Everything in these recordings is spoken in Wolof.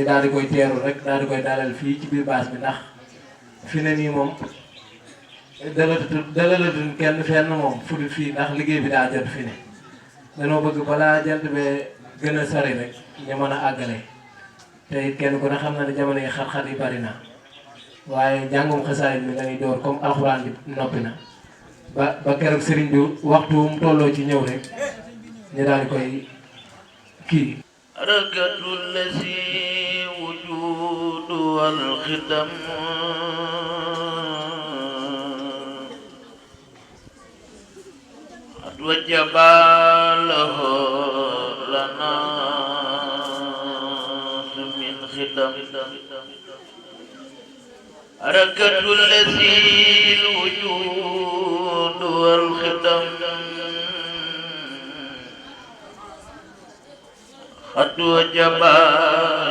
ñu daal di koy teeru rek daal di koy dalal fii ci biir baas bi ndax fi ne nii moom dalalatuñ kenn fenn moom fu dul fii ndax liggéey bi daa jot fi ne danoo bëgg balaa jant bee gën a sori rek ñu mën a àggale te it kenn ku ne xam na ne jamono yi xat-xat yi bari na waaye jàngum xasaay mi dañuy door comme alxuraan bi noppi na ba keroog sëriñ bi waxtu mu tolloo ci ñëw rek ñu daal di koy kii rakatul lazi wujudu wal xidam at wajabalahu lana min xidam rakatul lazi wujudu wal xidam قد وجب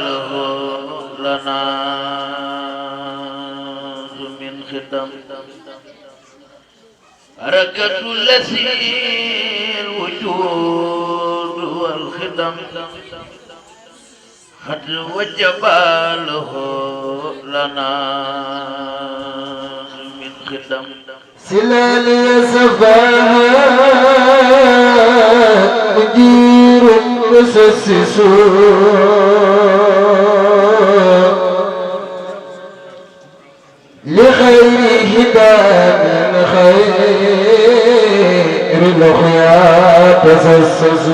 له لنا من خدم بركة الذي الوجود والخدم قد وجب له لنا من خدم سلال سفاها مدير مسسس لخير هدى من خير الأخيار تسسس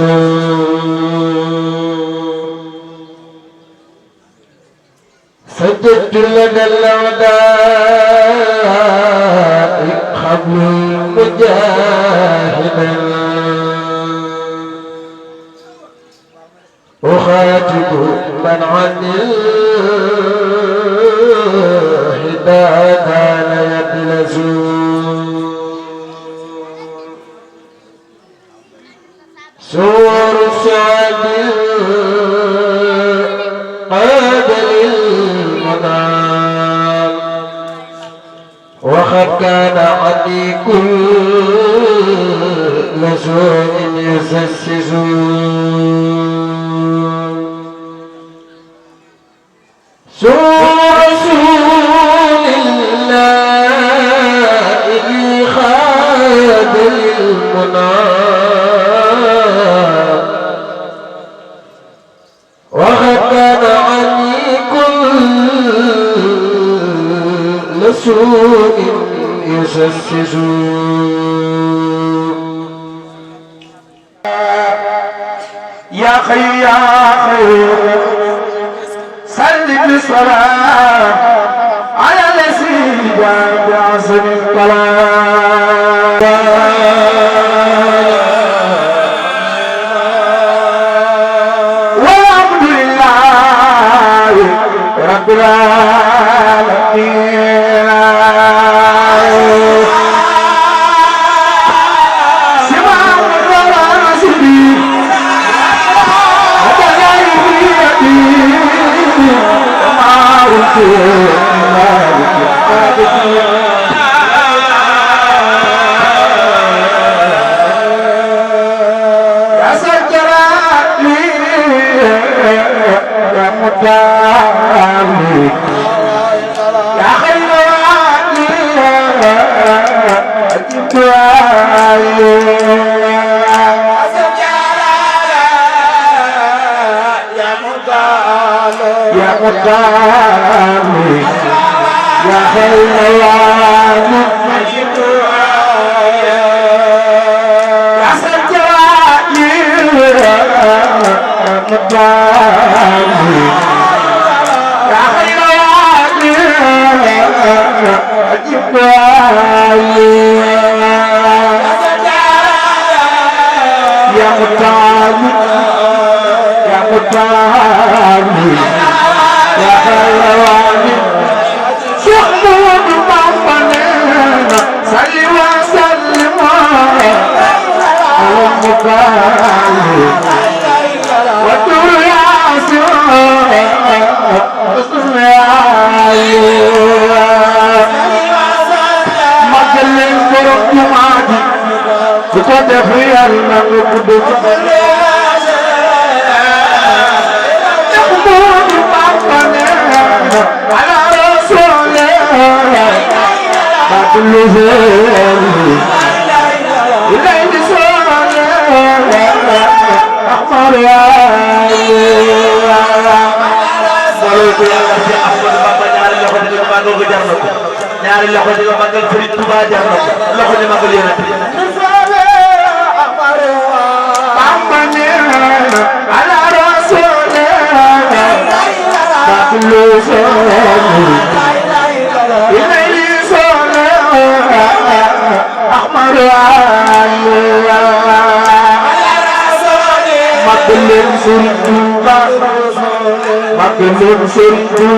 سجدت لنا الأعداء قبل مجاهدا أخاطب من عن الهدى كان يبلز صور سعد قاد للمنام وقد كان عني كل سوء يسسس رسول الله خاد للمنى وقد كان عني كل سوء يسسس يا خير يا خير سلم الصلاة على الذي جاء بعصر الطلاق والحمد لله رب العالمين سمع الراسلين يا سجرات لي يا مدامي يا خير وعدي أجب يا مدامي يا خير وعدي يا سجراتي مدامي يا خير وعدي أجب يا مدامي يا مدامي يا خير وعدي شخص مطمئن صلي وسلم على المكان ودور يا سوء كل زين إليه سوني أحمر يا ko yàlla ci Ahmadou Bamba ñaari loxo di ko màggal ko jar na ko ñaari loxo di ko màggal Serigne Touba jar na ko loxo di màggal Yonent Bamba neena ala rasulina bakulu sonu ilayhi sonu ahmadu ala rasulina makulun Serigne makulun Serigne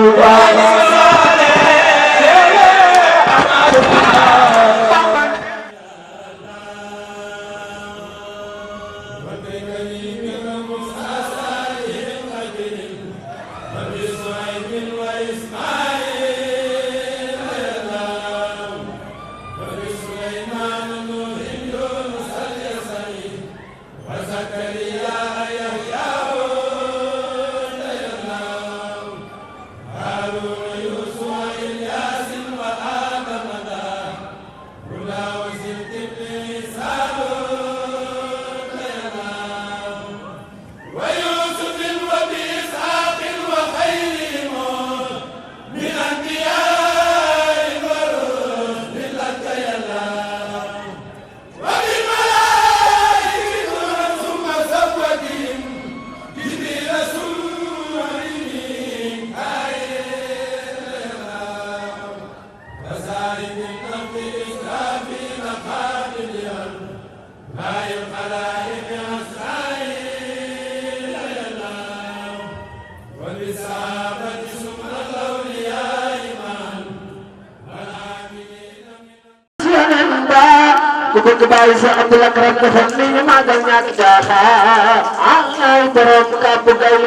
bëgg bàyyi sa Abdou Lakram defal ni ñu màggal ñàkk jaaxaar ay borom kàbb gay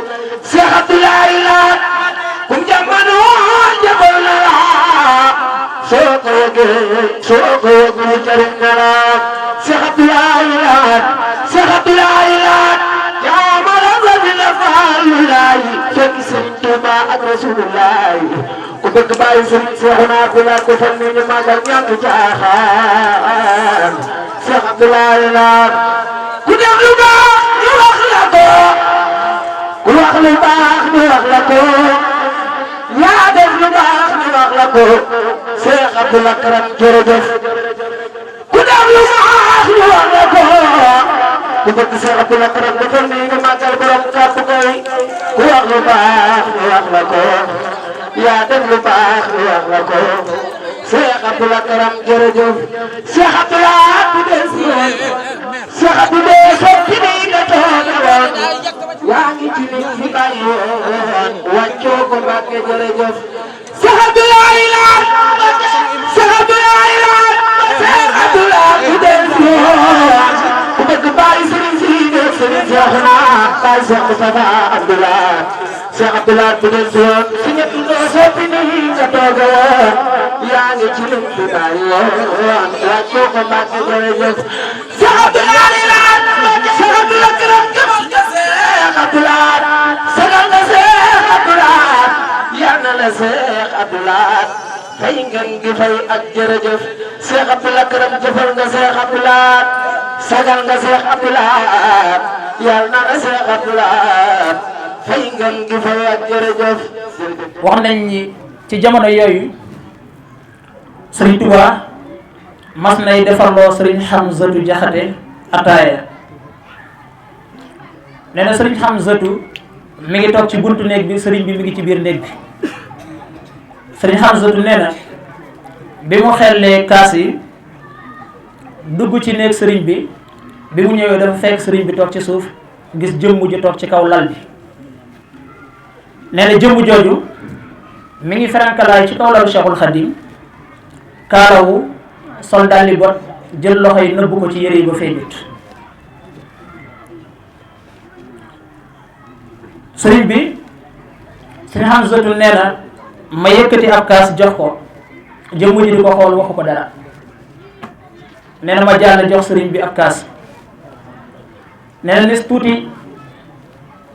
Cheikh Abdoulaye Laat kum jamono jabal na la soo ko yëgee jariñ na la Cheikh Abdoulaye Laat jaamala la dina faalu laay fekk Sëriñ Tuuba ak Rasulullah ku bëgg bàyyi Sëriñ Seexuna ku la ko fan ni ñu màggal ñàkk jaaxaar Cheikh Abdoulaye Laat ku def lu baax ñu wax la ko ku wax lu baax ñu wax la ko yaa def lu baax ñu wax la ko Cheikh Abdou Lakram jërëjëf ku def lu baax ñu wax la ko ku bëgg Cheikh Abdou Lakram defal ni ñu màggal borom kàpp koy ku wax lu baax ñu wax la ko yaa def lu baax ñu wax la ko Cheikh Abdou Lakram jërëjëf Cheikh Abdou Laat bu des yoon Cheikh Abdou dee soppi ni nga tooge woon yaa ngi ci nit fi bàyyi woon wàccoo ko Mbàkke jërëjëf Cheikh Abdoulaye Laat Cheikh Abdoulaye Laat Cheikh Abdou Laat bu des yoon ku bëgg bàyyi Sëriñ si def Sëriñ Seexuna bàyyi Cheikh Moustapha Abdou Laat Cheikh Abdou Laat bu des yoon si ñett dee soppi ni nga tooge woon yaa ngi ci nit fi bàyyi woon wàccoo ko Mbàkke jërëjëf Cheikh Abdoulaye Laat Cheikh Abdou Lakram jëmal nga Cheikh Abdou Laat sagal nga Cheikh Abdou Laat yal na la Cheikh Abdou Laat fay ngeen gi fay ak jërëjëf Cheikh Abdou Lakram jëfal nga Cheikh Abdou Laat sagal nga Cheikh Abdou Laat yal na la Cheikh Abdou Laat fay ngeen gi fay ak jërëjëf. wax nañ ni ci jamono yooyu Serigne Touba mas nay defarloo Serigne Hamzatu Jaxate ataaya nee na Serigne Hamzatu mi ngi toog ci buntu néeg bi Serigne bi mi ngi ci biir néeg bi Serigne Hamzatu nee na bi mu xellee kaas yi dugg ci néeg Serigne bi mu ñëwee dafa fekk Serigne bi toog ci suuf gis jëmm ji toog ci kaw lal bi nee na jëmm jooju mi ngi ferankalaay ci kaw lalu Cheikhul Khadim kaalawu sol dalli bot jël loxo yi nëbbu ko ci yére yi ba feeñut sëriñ bi sëriñ Hamzatu nee na ma yëkkati ab kaas jox ko jëmm ji di ko xool waxu ko dara nee na ma jàll jox sëriñ bi ab kaas nee na nis tuuti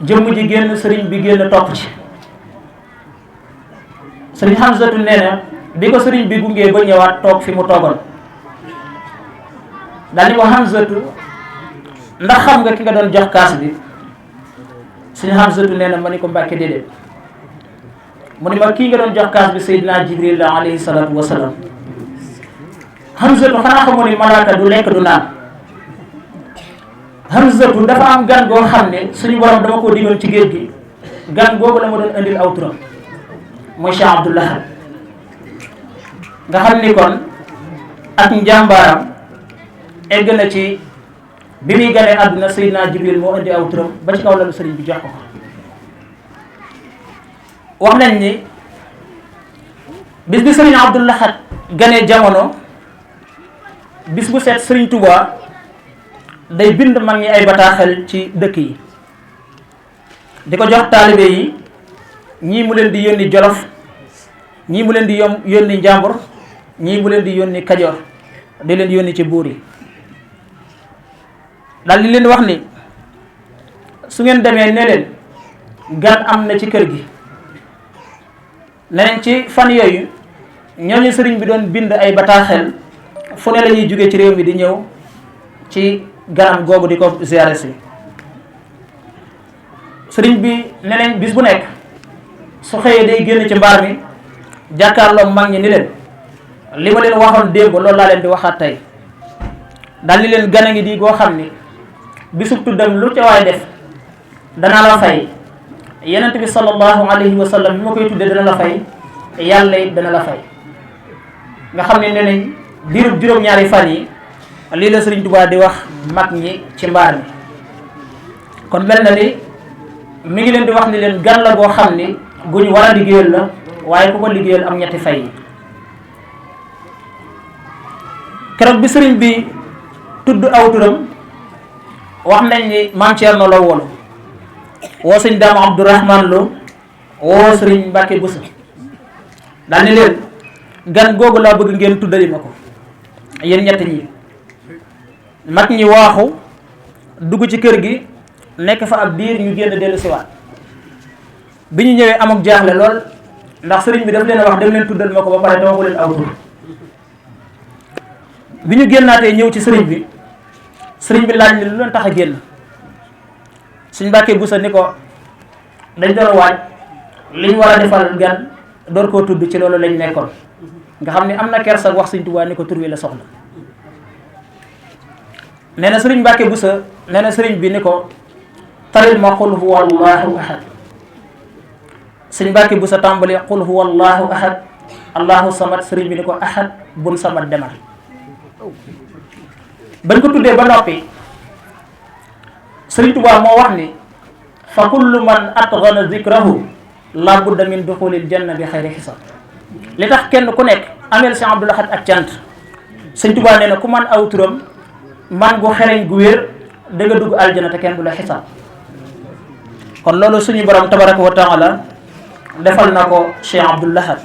jëmm ji génn sëriñ bi génn topp ci sëriñ Hamzatu nee na bi ko sëriñ bi gungee ba ñëwaat toog fi mu toogoon daal ni ko Hamzatu ndax xam nga ki nga doon jox kaas bi suñu Hamzatu nee na ma ni ko Mbàkke déedéet mu ni ma kii nga doon jox kaas bi Seydina Jibril la alayhi salaatu wasalaam. Hamzatu xanaa xamoo ni malaaka du lekk du naan. Hamzatu dafa am gan goo xam ne suñu borom dama ko digoon ci géej gi gan googu la ma doon indil aw turam mooy Cheikh Abdoul Ahad nga xam ni kon ak njàmbaaram egg na ci bi muy ganee àdduna Seydina Jibril moo indi aw turam ba ci kaw lalu sëriñ bi jox ko wax nañ ni bis bi sëriñ Abdoul Ahad ganee jamono bis bu set sëriñ Touba day bind mag ñi ay bataaxel ci dëkk yi di ko jox taalibe yi ñii mu leen di yónni Jolof ñii mu leen di yónni Njàmbur ñii mu leen di yónni Kajoor di leen yónni ci buur yi daal di leen wax ni su ngeen demee ne leen gan am na ci kër gi neneen ci fan yooyu ñooñu sëriñ bi doon bind ay bataaxel fu ne la ñuy jóge ci réew mi di ñëw ci ganam googu di ko ziyaare si sëriñ bi neneen bis bu nekk su xëyee day génn ci mbaar mi jàkkaarloo mag ñi ni leen li ma leen waxoon démb loolu laa leen di waxaat tey daal di leen gane ngi di goo xam ni bisub tuddam lu ca waay def dana la fay yenent bi sallallahu alayhi wa sallam bi ma koy tuddee dana la fay yàlla it dana la fay nga xam ne neneen diirub juróom-ñaari fan yi lii la Sëriñ Tuubaa di wax mag ñi ci mbaar mi kon mel na ni mi ngi leen di wax ni leen gan la boo xam ni gu ñu war a liggéeyal la waaye ku ko liggéeyal am ñetti fay yi keroog bi sëriñ bi tudd aw turam wax nañ ni maam Thierno la woolu woo sëñ Daam Abdourahman Lo woo sëriñ Mbàkke Buso daal ni leen gan googu laa bëgg ngeen tuddali ma ko yéen ñett ñi mag ñi waaxu dugg ci kër gi nekk fa ab diir ñu génn dellu siwaat bi ñu ñëwee am ak jaaxle lool ndax sëriñ bi daf leen a wax dem leen tuddal ma ko ba pare dama ko leen aw tur bi ñu génnaatee ñëw ci sëriñ bi laaj ni lu leen tax a génn suñ Mbàkke Buso ni ko dañ doon waaj li ñu war a defal gan door koo tudd ci loolu lañ nekkoon nga xam ne am na kersa wax Sëriñ Tuubaa ni ko tur wi la soxla nee na sëriñ Mbàkke Buso nee na sëriñ bi ni ko taril ma qul huwa allahu ahad sëriñ Mbàkke Buso tàmbali qul huwa allahu ahad allahu samad sëriñ bi ni ko ahad bun samad demal bañ ko tuddee ba noppi Sëriñ Tuubaa moo wax ni fa kullu man atghana zikrahu la budda min duxulil janna bi xayri xisab li tax kenn ku nekk ameel Cheikh Abdoul Ahad ak cant Sëriñ Tuubaa nee na ku man aw turam man gu xereñ gu wér da nga dugg aljana te kenn du la xisaab kon loolu suñu borom tabaraka wa taala defal na ko Cheikh Abdoul Ahad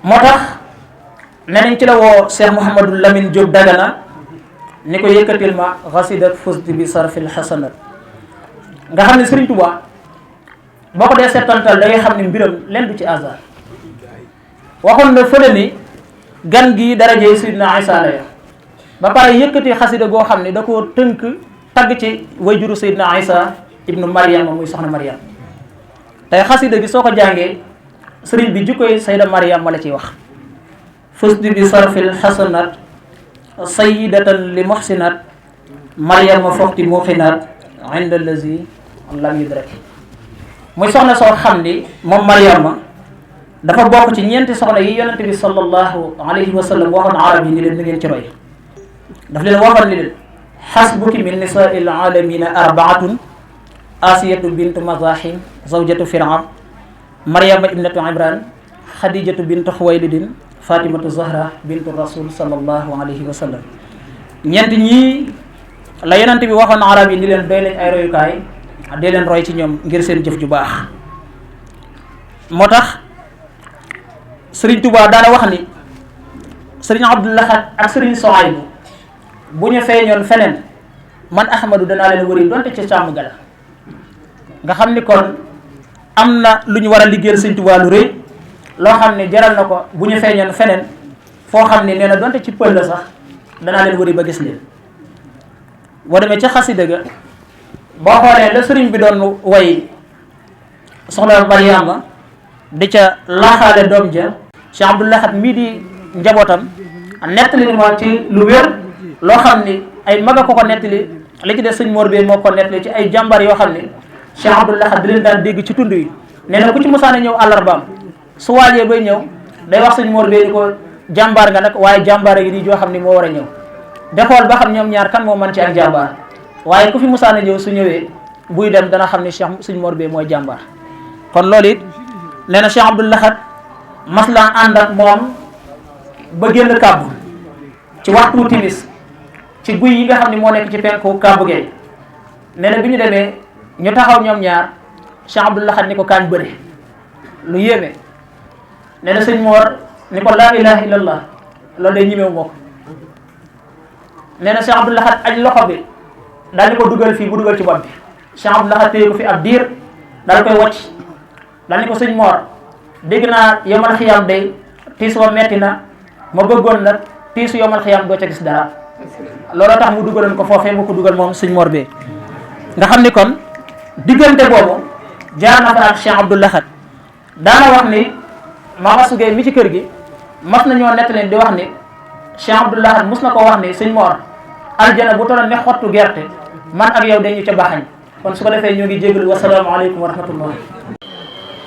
moo tax nee nañ ci la woo Cheikh Mouhamadou Lamine Diop Dagana ni ko yëkkatil ma xasidat fusti bi sarfil xasanat nga xam ne Sëriñ Tuubaa boo ko dee settantal da ngay xam ne mbiram leen du ci hasard waxoon na fële ni gan gi darajee Sayyidina Isa la ba pare yëkkati xasida goo xam ne da koo tënk tagg ci wayjuru Sayyidina Isa ibnu Maryam muy soxna Maryam tey xasida gi soo ko jàngee sëriñ bi jukkoy Sayda Maryam ma la ciy wax fusti bi sarfil xasanat sayyidatan li muhsinat Maryama foxti muxinat inda allazi lam yudrak muy soxna soo xam ni moom Maryama dafa bokk ci ñeenti soxna yi yonente bi sallallahu alayhi wa sallam waxoon arab yi ni leen ni ngeen ci roy daf leen waxoon ni leen xasbuki min nisaa'il aalamina arbaatun asiyatu bintu mazahim zawjatu firawn Maryama ibnatu imran xadijatu bintu xuwaylidin fatimatu zahra bintu rasul sallallahu alayhi wa sallam ñeent ñii la yonente bi waxoon arab yi ni leen doy nañ ay royukaay dee leen roy ci ñoom ngir seen jëf ju baax moo tax Sëriñ Tuubaa daana wax ni Sëriñ Abdoul Ahad ak Sëriñ Sohaybu bu ñu feeñoon feneen man Ahmadu danaa leen wëri donte ca càmm gala nga xam ni kon am na lu ñu war a liggéeyal Sëriñ Tuubaa lu rëy loo xam ne jaral na ko bu ñu feeñoon feneen foo xam ne nee na donte ci pël la sax danaa leen wëri ba gis leen. boo demee ca xasida ga boo xoolee la sëriñ bi doon way soxna Mariama di ca laaxaale doom ja Cheikh Abdou Lahad mii di njabootam nettali ni ma ci lu wér loo xam ni ay maga ko nettali li ci des sëñ Mor bi moo ko nettali ci ay jàmbar yoo xam ni Cheikh Abdou Lahad di leen daan dégg ci tund yi. nee na ku ci musaane ñëw àllarbaam su waajee bay ñëw day wax sëñ Mor bi ni ko jàmbaar nga nag waaye jàmbaar yi di joo xam ni moo war a ñëw de xool ba xam ñoom ñaar kan moo mën ci ak jàmbaar waaye ku fi musaane ñëw su ñëwee buy dem dana xam ni Cheikh sëñ Mor bi mooy jàmbaar. kon loolu it nee na Cheikh Abdou Lahad mas la ànd ak moom ba génn kàbbu ci waxtu timis ci guy yi nga xam ne moo nekk ci penku kàbbu gee nee na bi ñu demee ñu taxaw ñoom ñaar Cheikh Abdou Lahad ni ko kaañ bëre lu yéeme nee na sëñ Mor ni ko laa ilaha illallah loolu day ñimewu moo ko nee na Cheikh Abdou Lahad aj loxo bi daal di ko dugal fii bu dugal ci bopp bi Cheikh Abdou Lahad téye ko fi ab diir daal koy wàcc daal ni ko sëñ Mor dégg naa yomal xiyam day tiis wa metti na ma bëggoon nag tiisu yomal xiyam doo ca gis dara looloo tax mu dugaloon ko foofee mu ko dugal moom sëñ Mor bee nga xam ni kon diggante boobu jaar na fa ak Cheikh Abdou Lahad daana wax ni Mama Sugee mi ci kër gi mas nañoo nettali di wax ni Cheikh Abdou Lahad mus na ko wax ni sëñ Mor aljana bu tolloon ne xottu gerte man ak yow dañu ca baxañ kon su ko defee ñoo ngi jégalu wasalaamaaleykum wa rahmatullah.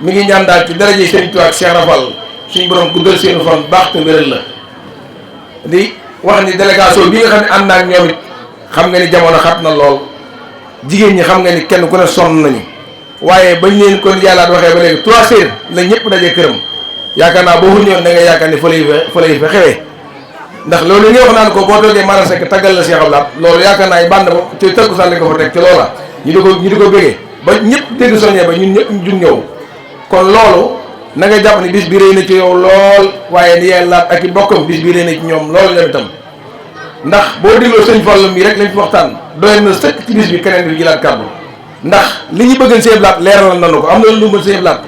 mi ngi ñaan daal ci daraje Sëriñ Tuubaa ak Cheikh Rafal suñu borom guddal seenu fan baax te wéral la di wax ni délégation bi nga xam ne ànd naa ak ñoom it xam nga ni jamono xat na lool jigéen ñi xam nga ni kenn ku ne sonn nañu waaye bañ leen kon yàllaat waxee ba léegi 3 heures la ñëpp daje këram yaakaar naa boo ñëwoon da nga yaakaar ni fa lay fa xewee ndax loolu nga wax naan ko boo toogee Mara Seck taggal la Cheikh Abdoulaye loolu yaakaar naa bànd ba ci tëkku sànni ko fa teg ci loola ñu di ko bégee ba ñëpp dégg soññee ba ñun ñëpp ñu jug ñëw kon loolu na nga jàpp ni bis bi rëy na ci yow lool waaye ni yàllaat ak i bokkam bis bi rëy na ci ñoom loolu ñoom itam ndax boo dégloo sëñ Fallu mi rek lañ fi waxtaan doy na sëkk ci bis bi keneen bi jëlaat kàddu ndax li ñu bëgg Sëñ Blaat leeral nañu ko am na lu mu Sëñ Blaat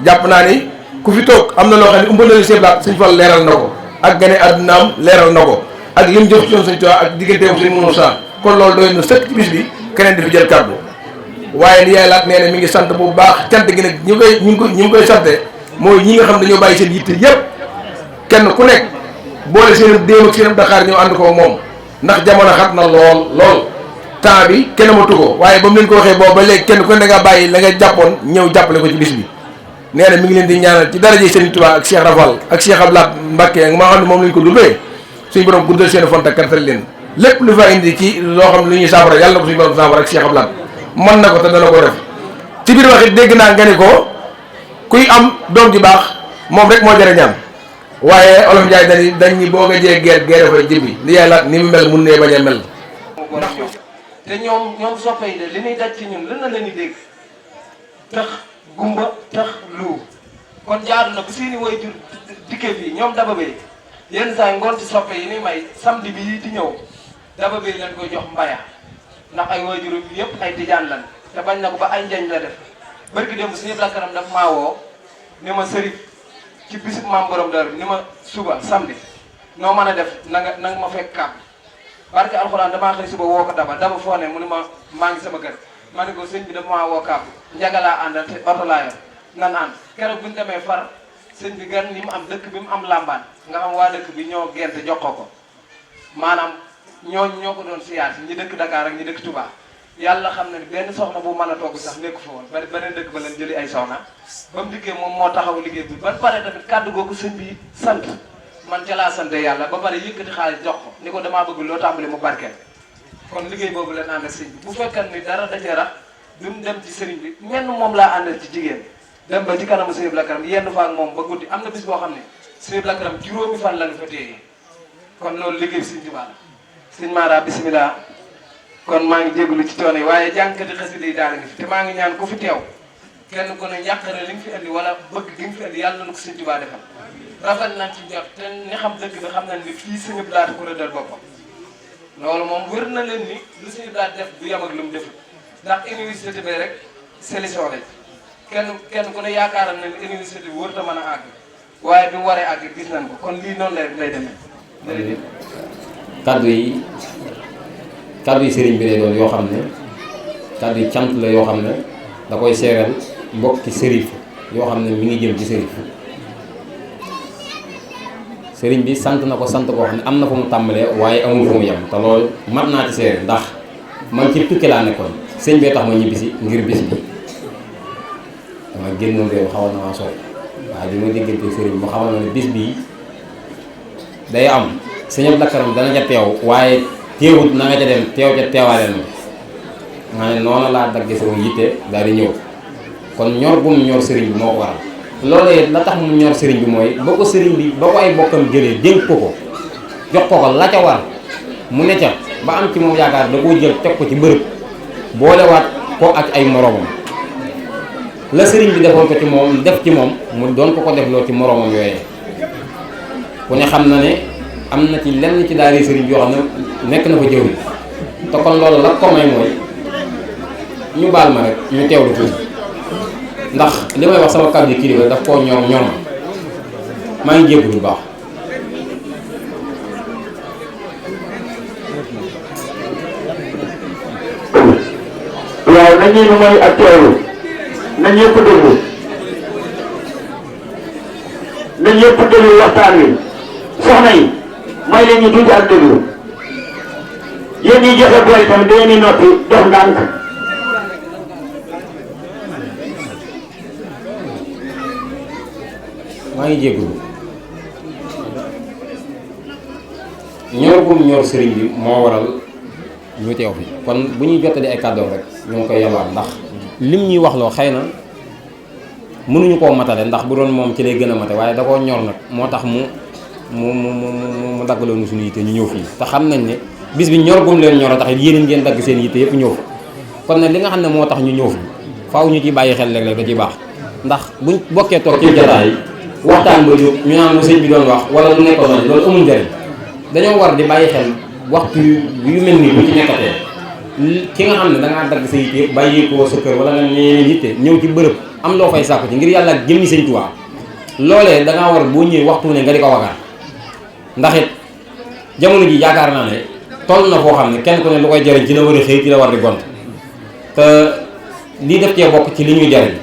jàpp naa ni ku fi toog am na loo xam ne umbal na Sëñ Blaat sëñ Fall leeral na ko ak gane àddunaam leeral na ko ak lim jëf ci yoon sëñ Tuubaa ak digganteem sëñ Moussa kon loolu doy na sëkk ci bis bi keneen di fi jël kàddu waaye ni yaay laat nee na mi ngi sant bu baax cant gi nag ñu ngi koy sante mooy ñi nga xam dañoo bàyyi seen yitte yëpp kenn ku nekk boole seen déem ak seen Dakar ñëw ànd ko moom ndax jamono xat na lool temps bi kenn amatu ko waaye ba mu leen ko waxee boobu ba léegi kenn ku ne da nga bàyyi la nga jàppoon ñëw jàppale ko ci bis bi nee na mi ngi leen di ñaanal ci daraje Serigne Touba ak Cheikh Rafal ak Cheikh Abdoulaye Mbacké ak maa xam ne moom lañ ko dundee suñu borom guddal seen font ak kattan leen lépp lu fa indi ci loo xam lu ñuy saafara yàlla na ko suñu borom saafara ak Cheikh Abdoulaye mën na ko te dana ko def ci biir waxit dégg naa nga ni ko kuy am doom ji baax moom rek moo jërë ñaan waaye olof Njaay dañ ñi boo nga jee geer dafay jëmbi li yàlla ni mu mel mun nee bañ a mel te ñoom soppe yi de li ñuy daj ci ñun lan la leen di dégg tax gumba tax lu kon jaadu na bu seeni way jur dikke fii ñoom daba bay yenn saa yi ngoon ci soppe yi ni may samedi bi di ñëw daba bay leen koy jox mbaya ndax ay way jur yëpp ay tijaan lan te bañ na ko ba ay njañ la def barki démb suñu lakkaram daf maa woo ni ma sërif ci bisub maam borom dara ni ma suba samedi noo mën a def na nga ma fekk kàpp barke alxuraan damaa xëy suba woo ko daba foo ne mu ni ma maa ngi sama kër ma ne ko sëñ bi dafa maa woo kàpp njagalaa àndal te oto laa yor nan ànd keroog bu ñu demee far sëñ bi gan li mu am dëkk bi mu am làmbaan nga xam waa dëkk bi ñoo gent jox ko maanaam ñoo ko doon siyaat ñi dëkk Dakar ak ñi dëkk Touba yàlla xam ne benn soxna bu mën a togg sax nekku fa woon beneen dëkk ba leen jëli ay soxna ba mu dikkee moom moo taxaw liggéey bi ban pare tamit kàddu googu sëñ bi sant man ca laa sante yàlla ba pare yëkkati xaalis jox ko ni ko damaa bëgg loo tàmbali mu barkeel kon liggéey boobu leen ànd ak sëñ bi bu fekkan ni dara dajee rax du mu dem ci sëriñ bi menn moom laa àndal ci jigéen dem ba ci kanamu sëñ Blakaram yenn fa ak moom ba guddi am na bis boo xam ne sëñ Blakaram juróomi fan lañu fa téye kon loolu liggéey bi sëñ Tuubaa la sëñ Mara bismillah kon maa ngi jégalu ci coono yi waaye jànkati xasida yi daal ngi fi te maa ngi ñaan ku fi teew kenn ku ne njàqare li nga fi indi wala bëgg gi nga fi indi yàlla na ko sëñ Tuubaa defal rafet nañ ci jot te ni xam dëgg bi xam nañ ni fii sëñ Blaat ko rëddal boppam loolu moom wër na leen ni lu sëñ Blaat def du yem ak lu mu def ndax université bi rek solution lañ kenn ku ne yaakaaram ne université bi wër ta mën a àgg waaye bi mu waree àgg gis nañ ko kon lii noonu lay demee. jërëjëf. kaddu yi sëriñ bi lay doon yoo xam ne kaddu yi cant la yoo xam ne da koy seeral mbokki sërif yoo xam ne mi ngi jëm ci sërif sëriñ bi sant na ko sant koo xam ne am na fu mu tàmbalee waaye amul fu mu yem te loolu mat naa ci seere ndax man ci tukki laa nekkoon sëñ bee tax ma ñibbisi ngir bis bi dama génnoon réew xawoon na maa sooy waaye bi ma déggante sëriñ mu xamal na ne bis bii day am sëñ Abdou Karim dana ca teew waaye teewut na nga ca dem teew ca teewaaleen ma nga ne noonu laa dagge sama yitte daal di ñëw kon ñor bu mu ñor sëriñ bi moo ko waral loolu it la tax mu ñor sëriñ bi mooy ba ko sëriñ bi ba ko ay bokkam jëlee dénk ko jox ko la ca war mu ne ca ba am ci moom yaakaar da koo jël teg ko ci bërëb boolewaat ko ak ay moroomam la sëriñ bi defoon ko ci moom def ci moom mu doon ko defloo ci moroomam yooyee ku ne xam na ne am na ci lenn ci daari sëriñ bi yoo xam ne nekk na fa jëwri te kon loolu la ko may mooy ñu baal ma rek ñu teewlu tuuti ndax li may wax sama kàddu yi kilifa daf koo ñor ma maa ngi jéggu bu baax. waaw nañu nu mooy ak teewlu na ñëpp déglu na ñëpp déglu waxtaan wi soxna yi may leen ñu tuuti ak déglu yéen ñi joxe boy tamit da ngeen di noppi dox ndànk. maa ngi jégalu ñor gum ñor sëriñ bi moo waral ñu teew fi kon bu ñuy jottali ay kàddoom rek ñu ngi koy yalwaan ndax lim ñuy wax loo xëy na mënuñu koo matale ndax bu doon moom ci lay gën a mate waaye da koo ñor nag moo tax mu daggaloonu suñu yitte ñu ñëw fii te xam nañ ne bis bi ñor gum leen ñor a tax yéen ngeen dagg seen yitte yëpp ñëw fi kon nag li nga xam ne moo tax ñu ñëw fi faaw ñu ci bàyyi xel léeg-léeg da ciy baax ndax buñ bokkee toog ci jotaay waxtaan ba jóg ñu naan lu sëñ bi doon wax wala lu nekkoon noonu loolu amul njëriñ dañoo war di bàyyi xel waxtu yu mel nii bu ci nekkatee ki nga xam ne da ngaa dagg sa yitte yëpp bàyyi ko sa kër wala nga ñeneen yitte ñëw ci bërëb am loo fay sàkku ci ngir yàlla ak jëmmi sëñ Tuubaa loolee da ngaa war boo ñëwee waxtu ne nga di ko wagar ndax it jamono ji yaakaar naa ne toll na foo xam ne kenn ku ne lu koy jëriñ ci la war a xëy ci la war di gont te lii def cee bokk ci li ñuy jëriñ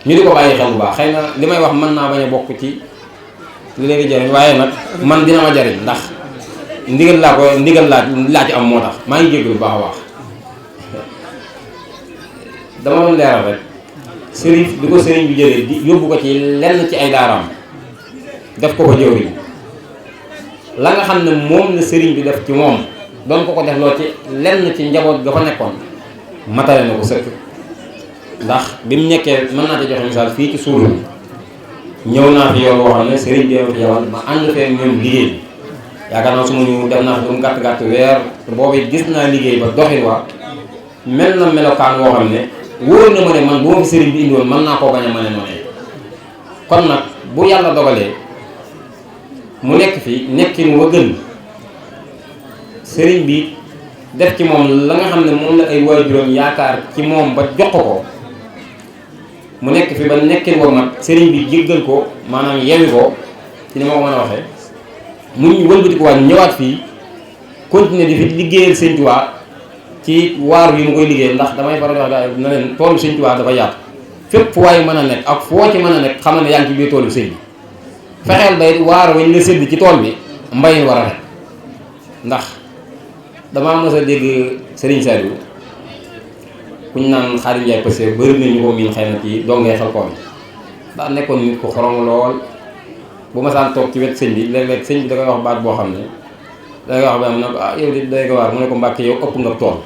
ñu di ko bàyyi xel bu baax xëy na li may wax mën naa bañ a bokk ci li leen di jariñ waaye nag man dina ma jariñ ndax ndigal laa ci am moo tax maa ngi jégg bu baax a baax dama doon leeral rek sëriñ di ko sëriñ bi jëlee di yóbbu ko ci lenn ci ay daaraam def ko jëwriñ la nga xam ne moom la sëriñ bi def ci moom doon ko def loo ci lenn ci njaboot ga fa nekkoon matale na ko sëkk ndax bi mu nekkee mën naa ci joxe misaal fii ci suuru bi ñëw naa fi yoon boo xam ne sëriñ bi fi yawal ma ànd fee ñoom liggéey bi yaakaar naa su ma ñëw def naa fi ba mu gàtt weer boobu gis naa liggéey ba doxin wa mel na melokaan woo xam ne wóor na ma ne man bu ma fi sëriñ bi indiwoon mën naa koo bañ a mën a noonu kon nag bu yàlla dogalee mu nekk fi nekkin wa gën sëriñ bi def ci moom la nga xam ne moom la ay waajuram yaakaar ci moom ba jox ko mu nekk fi ba nekkin wa mat sëriñ bi jéggal ko maanaam yewi ko ci ni ma ko mën a waxee mu wëlbati ko waat ñëwaat fii continuer di fi liggéeyal sëñ Tuubaa ci waar bi mu koy liggéey ndax damay faral di wax daal na leen toolu sëñ Tuubaa dafa yaatu fépp fu waay mën a nekk ak foo ci mën a nekk xamal ne yaa ngi ci biir toolu sëñ bi fexeel bay waar wañ la sédd ci tool bi mbayin war a rek ndax damaa mës a dégg Serigne Saliou ku ñu naan Xaadim Njaay Pëse bëri nañu ko miin xëy na ci dongee xel koom daa nekkoon nit ku xorom lool bu ma saan toog ci wet sëñ bi léeg-léeg sëñ bi da koy wax baat boo xam ne da koy wax ba am na ko ah yow di doy nga waar mu ne ko Mbàkke yow ëpp nga tool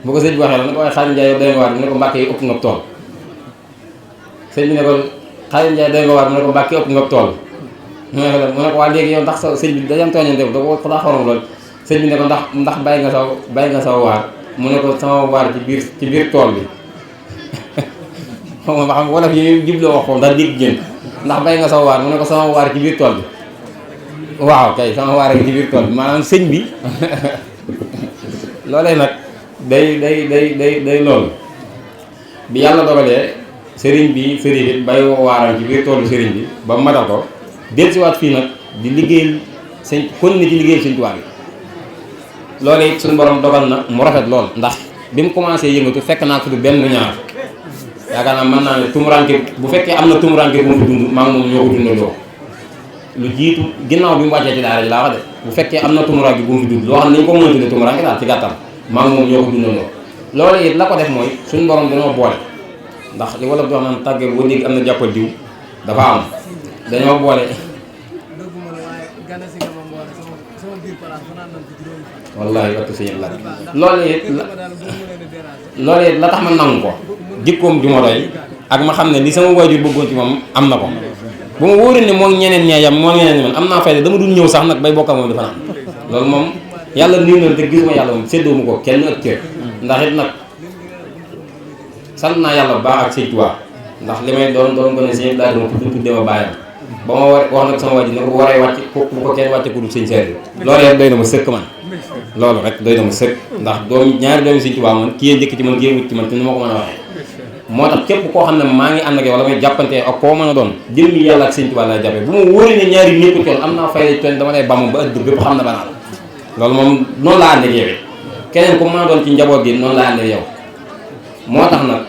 bu ko sëñ bi waxee la ne ko waaye Xaadim Njaay yow doy nga waar mu ne ko Mbàkke yow ëpp nga tool sëñ bi ne ko Xaadim Njaay doy nga waar mu ne ko Mbàkke ëpp nga tool mu ne ko waa léegi yow ndax sa sëñ bi dañam tooñante da ko daa xorom lool sëñ bi ne ko ndax bàyyi nga sa waar mu ne ko sama waar ci biir tool bi xam nga wolof yi jubloo wax foofu ndax dégg génn ndax bàyyi nga sa waar mu ne ko sama waar ci biir tool bi waaw kay sama waar ci biir tool bi maanaam sëñ bi loolee nag day loolu bi yàlla dogalee sëriñ bi sëriñ it bay waaram ci biir toolu sëriñ bi ba matal ko dellusiwaat fii nag di liggéeyal kon ni ci liggéeyal Sëriñ Tuubaa bi loolu it suñu borom dogal na mu rafet lool ndax bi mu commencé yëngatu fekk naa ko du benn du ñaar yaakaar naa mën naa ne tumuranke bu fekkee am na tumuranke bu mu fi dund maa ngi moom ñoo ko dundaloo lu jiitu ginnaaw bi mu wàccee ci daara ji laa wax de bu fekkee am na tumuranke bu mu fi dund loo xam ne nañu ko mën a tudde tumuranke daal ci gàttal maa ngi moom ñoo ko dundaloo loolu it la ko def mooy suñu borom dañoo boole ndax li wala dox naan tàgge boo dégg am na jàppal diw dafa am dañoo boole wallahi wattu sëñ la loolu it la tax ma nangu ko jikkoom ju ma doy ak ma xam ne li sama waajur bëggoon ci moom am na ko bu ma wóoree ne moom ñeneen ñee yam moom ñeneen ñi man am naa fayda dama dul ñëw sax nag bay bokka moom dafa naan loolu moom yàlla nii na te gisuma yàlla moom séddoo mu ko kenn ak cër ndax it nag sant naa yàlla bu baax ak Sëñ Tuubaa ndax li may doon ko ne sëñ daal dama tudde ma bàyyam ba ma war wax nag sama waajur ne ko bu waree wàcc bu ko kenn wàcce ku dul sëñ Seex loolu rek doy na ma sëkk man loolu rek doy na ma sëkk ndax doom ñaari doomi Sëñ Tuubaa man kii njëkk ci man kii wut ci man te ni ma ko mën a waxee moo tax képp koo xam ne maa ngi ànd ak yow wala may jàppante ak koo mën a doon jëmmi yàlla ak Sëñ Tuubaa lay jàppee bu ma wóoree ne ñaari ñëpp tool am naa fay tool dama lay bàmm ba ëdd bépp xam na banaa loolu moom noonu laa ànd ak yow keneen ku mën a doon ci njaboot gi noonu laa ànd ak yow moo tax nag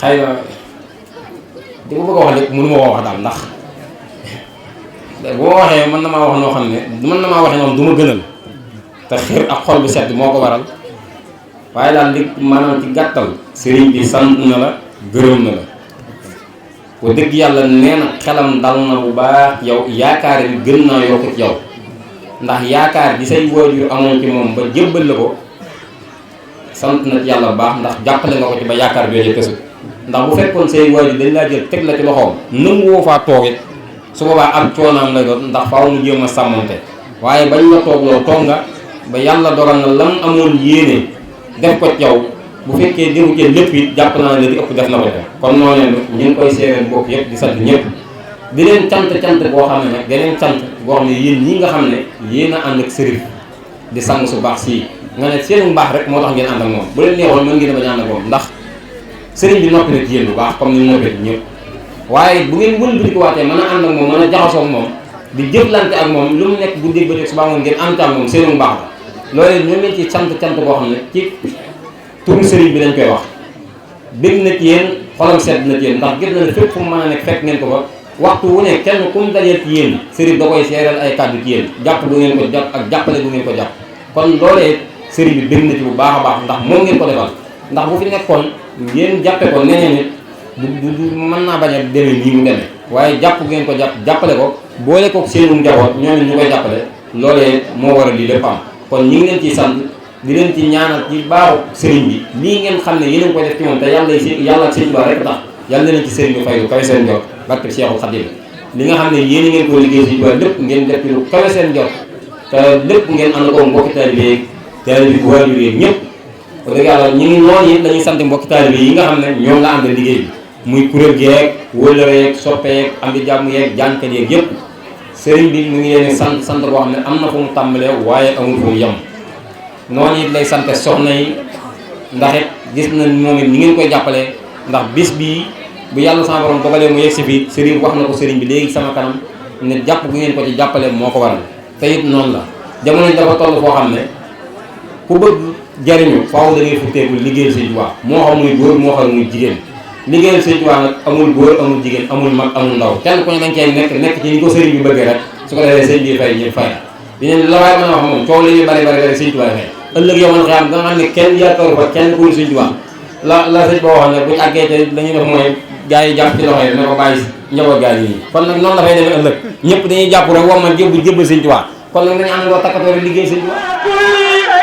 xëy na di ko bëgg a wax lépp mënu ma ko wax daal ndax bu ma waxee mën na maa wax noo xam ne mën na maa waxee noonu du ma gënal te xir ak xol bu sedd moo ko waral waaye daal li maanaam ci gàttal sëriñ bi sant na la gërëm na la ko dëgg yàlla nee na xelam dal na bu baax yow yaakaar bi gën naa yokku ci yow ndax yaakaar bi say waajur amoon ci moom ba jébbal la ko sant na ci yàlla bu baax ndax jàppale nga ko ci ba yaakaar bi yooyu kësu ndax bu fekkoon say waajur dañ laa jël teg la ci loxoom nangu woo faa toog it su boobaa ak coonaam lay doon ndax faaw mu jéem a sàmmante waaye bañ la toog loo toog nga ba yàlla dogal na lam amoon yéene def ko ci yow bu fekkee defu ci lépp it jàpp naa ne li ëpp def na ko def kon noonu ñu ngi koy seereen bopp yëpp di sant ñëpp di leen cant boo xam ne nag deneen cant boo xam ne yéen ñii nga xam ne yéen a ànd ak sërif di sang su baax sii nga ne seenu mbaax rek moo tax ngeen ànd ak moom bu leen neexoon mën ngeen a bañ a ànd ak moom ndax sëriñ bi noppi na ci yéen bu baax comme ni mu noppee ci ñëpp waaye bu ngeen wëlbati ko waatee mën a ànd ak moom mën a jaxasoo ak moom di jëflante ak moom lu mu nekk bu dégg ba teg suba ngoon ngeen ànd ak moom seenu mbaax la loolu ñoo leen ci cant boo xam ne ci turu sëriñ bi dañ koy wax dégg na ci yéen xolam sedd na ci yéen ndax gis na ne fépp fu mu mën a nekk fekk ngeen ko fa waxtu wu ne kenn ku mu dajeel ci yéen sëriñ da koy seeral ay kàddu ci yéen jàpp bu ngeen ko jàpp ak jàppale bu ngeen ko jàpp kon loolee sëriñ bi dégg na ci bu baax a baax ndax moom ngeen ko defal ndax bu fi nekkoon ngeen jàppe ko neneen nit du mën naa bañ a demee nii mu demee waaye jàpp ngeen ko jàppale ko boole ko seenu njaboot ñooñu ñu koy jàppale loolee moo waral lii lépp am kon ñi ngi leen ciy sant di leen ci ñaanal ci baaxu sëriñ bi lii ngeen xam ne yéen a ngi koy def ci moom te yàlla ak sëriñ Ba rek tax yàlla leen ci sëriñ bi fay lu kawe seen jot barke Cheikhul Khadim li nga xam ne yéen a ngeen ko liggéey si ba lépp ngeen def ci lu kawe seen jot te lépp ngeen ànd ko mbokki taalibe yi waajur yi ñëpp ko dëgg yàlla ñu ngi noonu it dañuy sant mbokki taalibe yi nga xam ne ñoom nga ànd liggéey bi muy kuréel geeg wëllëre yeeg soppe yeeg am di jàmm yeeg jànkat yeeg yëpp sëriñ bi mu ngi leen sant boo xam ne am na fu mu tàmbalee waaye amul fu mu yem noonu it lay sant soxna yi ndax it gis na moom it ni ngeen koy jàppale ndax bis bii bu yàlla sama borom dogalee mu yegg si fii sëriñ wax na ko sëriñ bi léegi sama kanam ne jàpp bu ngeen ko ci jàppale moo ko waral te it noonu la jamono ji dafa toll foo xam ne ku bëgg jariñu faaw da ngay futteeku liggéeyal Sëriñ Tuubaa moo xam muy góor moo xam muy jigéen liggéeyal Sëriñ Tuubaa nag amul góor amul jigéen amul mag amul ndaw kenn ku ne dañ cee nekk ci ni ko sëriñ bi bëggee rek su ko defee sëriñ bi fay ñëpp fay dineen la waaye mën a wax moom coow li ñu bari Sëriñ Tuubaa fay ëllëg yow man xam nga xam ne kenn yaakaaru fa kenn ku Sëriñ Tuubaa la sëñ boo xam ne buñu àggee te dañuy def mooy gars yi jàpp ci loxo yi ne ko bàyyi njaboot gaa yi kon nag noonu la fay demee ëllëg ñëpp dañuy jàpp rek war ma jébbal Sëriñ Tuubaa kon nag dañu am loo takkatoo rek liggéey Sëriñ Tuubaa la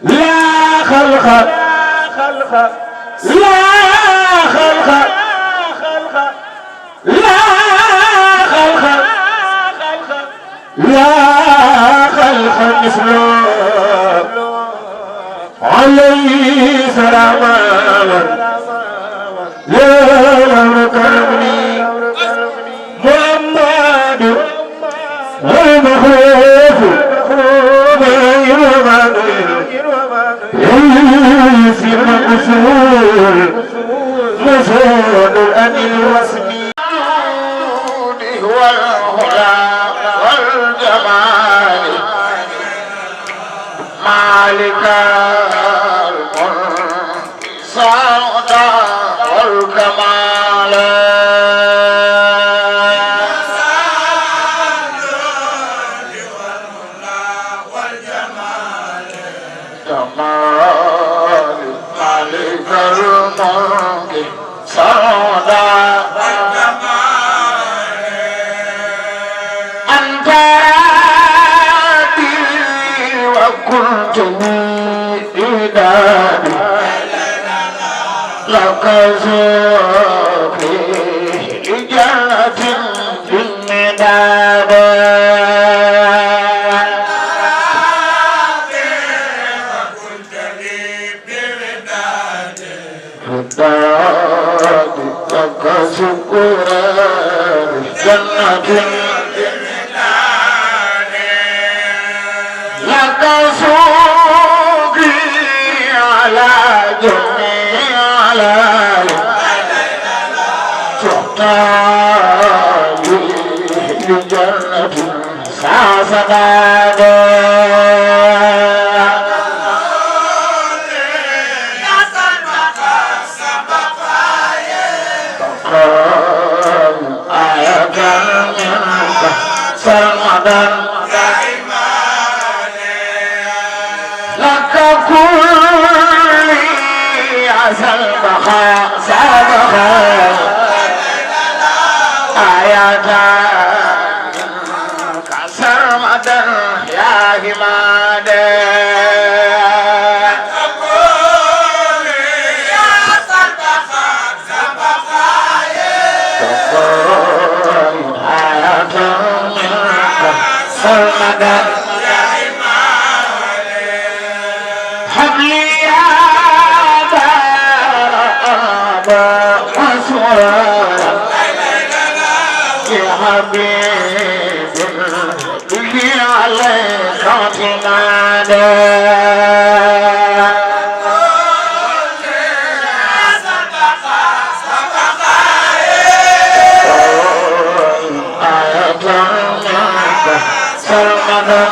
لا خلق لا خلق لا خلق لا خلق مثله عليه سلام يا كرمني محمد المخوف غير في المقصود مفعول الأمين الرسمي والهدى والجمال مالك الملك سعدا والكمال مالك الملك سعدا أنت ربي وكنت إداري لك زوقي لجنة بالمداد لك شكرا جنة لك شكري على جميع على تحتاجي لجنة ساسداد سرمدا لك كل عسى البخاء سابخا آيات كسرمدا يا هماد سرمدا حبلي يا دار أبا وسورا يا حبيبي بلي عليك اعتمادا سرمدا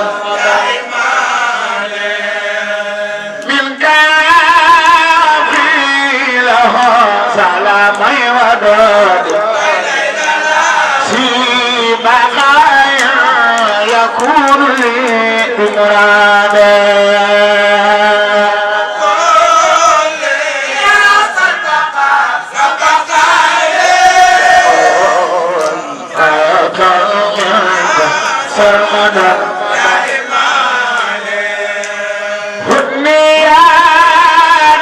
من كافي له سلامي ودود في بقايا يكون لي بمراده سرمدا هدني يا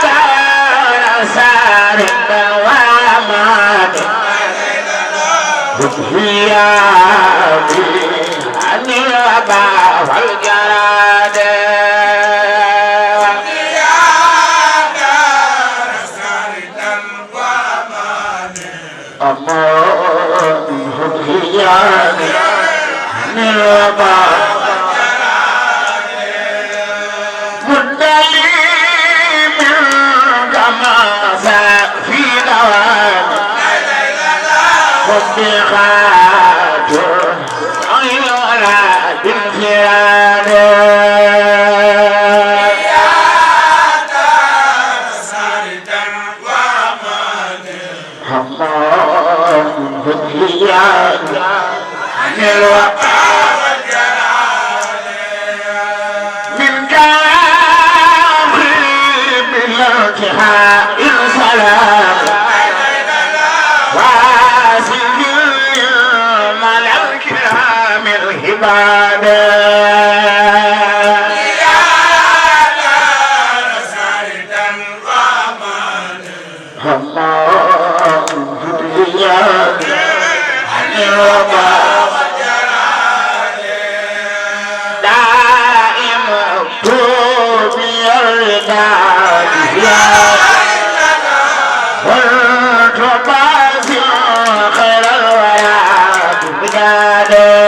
دار سارد واماد هدني يا عني الوبا والجراد يا دار سارد واماد أمان هدني يا نربا مدلي من جماسة في دوام خذ خاطر عين ولا بالفراد يا دار ساردا وأمان حمام هديان الوقت من كافي بالارتحاء السلام واسل مع الكرام العباد دائم توبي الرداد يا والتباسي خير الوياد بداده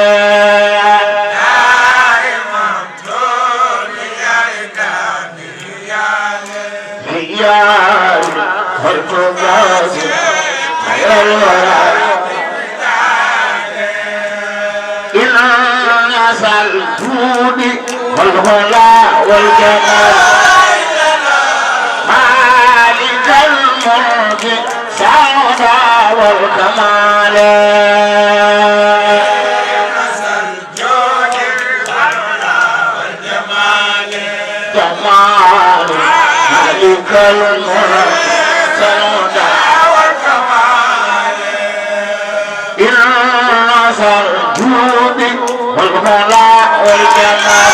الجود والغلا والجمال مالك الملك سعدا والكمال جمال مالك الملك سعدا والكمال إن الجود والغلا والجمال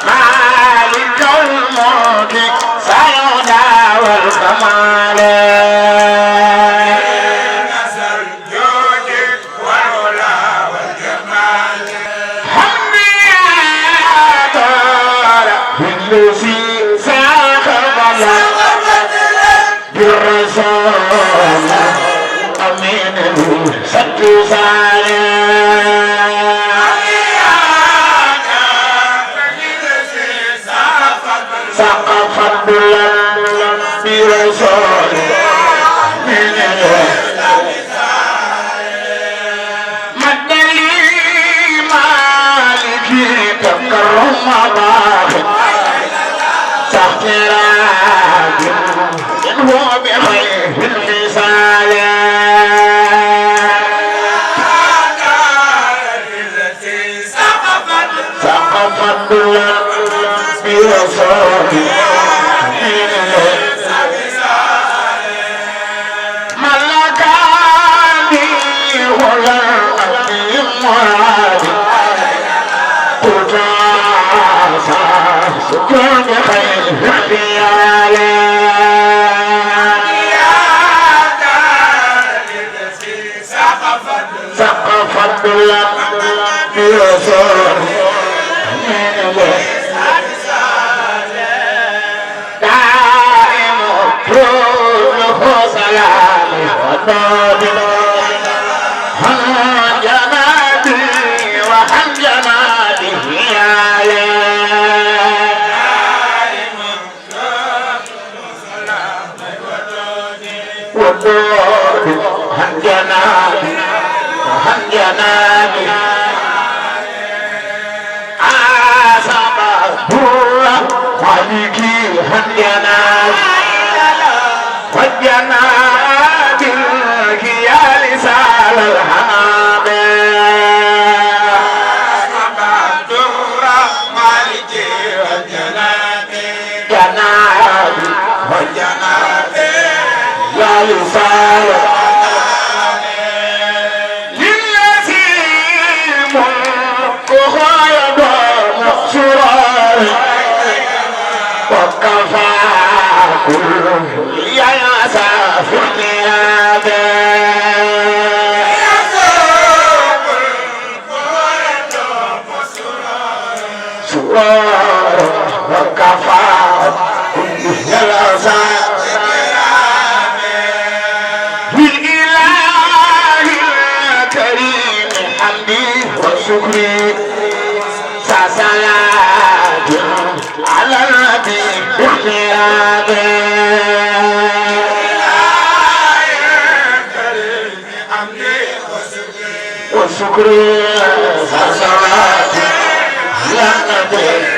مالك الملك سعدا والكمال نسى الجود والغلا والجمال حمي دار الذي ساق البلاء بالرسول أمين ست سقفت بلند برسول مد لي مالكي تكرم باخر تحت راج هو بخير الحسال سقفت بلند برسول ملكاني ولا مرادي قلت سكون خير اختياري سقفت برسول دائم كله سلام ونور عن جنابي وعن جنابي يا دائم كله سلام ونور عن جنابي وعن جنابي مالكي هدينا وجنا بك يا لسان الحمد مالكي وجنا جنابي وجنا يا لسان لليتيم وخير مقصورا وكفى كل يا سافر سرور وكفى كل يا سافر للإله الكريم حمدي وشكري سلام على النبي باختياره وشكري صلوات على النبي